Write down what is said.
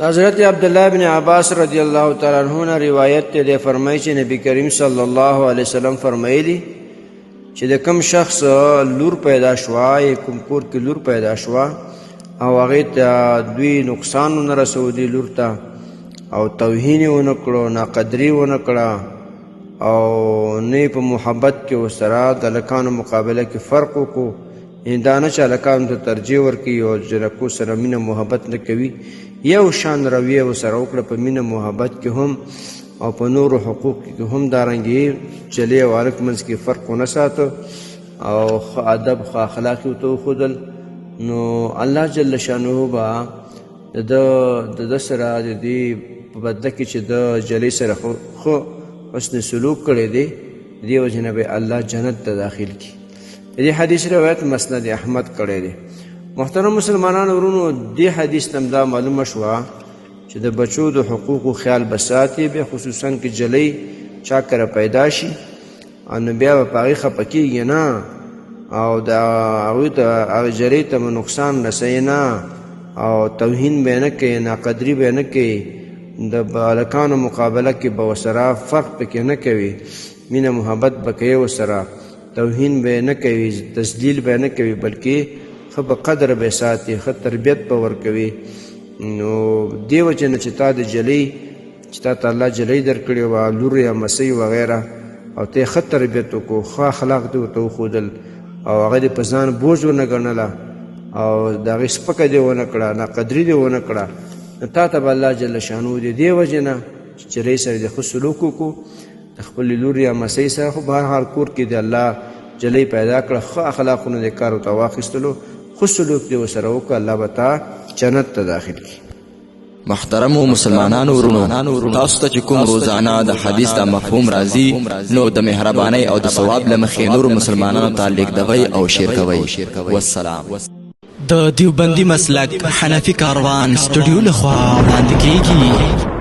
حضرت عبدالله بن عباس رضی الله تعالی عنہ نه روایت ته دی، فرمایي چې نبی کریم صلی الله علیه وسلم فرمایلی چې د کوم شخص لور پیدا شوه یا کوم کور کې لور پیدا شوه او هغې ته دوی نقصان ونه رسوو دې لور ته او توهین یې ونه کړو، ناقدري یې ونه کړه او نه په محبت کې ورسره د هلکانو مقابله کې فرق وکړو، یعنې دا نه چې هلکانو ته ترجیح ورکوي او جنکو سره مینه محبت نه کوي، یو شان رویه ورسره وکړه په مینه محبت کې هم او په نورو حقوق کې هم دارنګې جلې او هلک منځ کې فرق ونه ساته او ښه ادب ښه اخلاق یې ورته وښودل، نو الله جل شانه به د ده د ده سره د دې په بدله کې چې د جلې سره ښه حسن سلوک کړی دی، دې وجې نه به الله جنت ته داخل کړي. د دې حدیث روایت مسند احمد کړی دی. محترم مسلمانانو ورونو، دې حدیث ته دا معلومه شوه چې د بچو د حقوقو خیال به ساتي، بیا خصوصا که جلۍ چا کره پیدا شي نو بیا به په هغې خفه کېږي نه او د هغوی ته هغې جلۍ ته به نقصان رسوي نه او توهین به یې نه کوي، ناقدري به یې نه کوي، د هلکانو مقابله کې به ورسره فرق پکې نه کوي، مینه محبت به کوي ورسره، توهین به یې نه کوي، تذلیل به یې نه کوي، بلکې ښه په قدر به یې ساتي، ښه تربیت به ورکوي. نو دې وجې نه چې تا د جلۍ چې تا ته الله جلۍ درکړې وه، لور یا مسۍ وغیره، او ته یې ښه تربیت وکړو، ښه اخلاق دې ورته وښودل او هغه دې په ځان بوج ونه ګڼله او د هغې سپکه دې ونه کړه، ناقدري دې ونه کړه، نو تا ته به الله جل شانو دې دې وجې نه چې جلۍ سره دې ښه سلوک وکړو، د خپلې لور یا مسۍ سره خو به هر حال کور کې د الله جلۍ پیدا کړه، ښه اخلاقونه دې کار ورته واخیستلو، ښه سلوک دې ورسره وکړه، الله به تا جنت ته داخل کړي. محترمو مسلمانانو ورونو، تاسو ته چې کوم روزانه د حدیث دا مفهوم راځي نو د مهربانۍ او د ثواب له مخې نورو مسلمانانو ته لیږدوئ او شیر کوئ. والسلام. د دیوبندي مسلک حنفي کاروان سټوډیو لخوا وړاندې کیږي.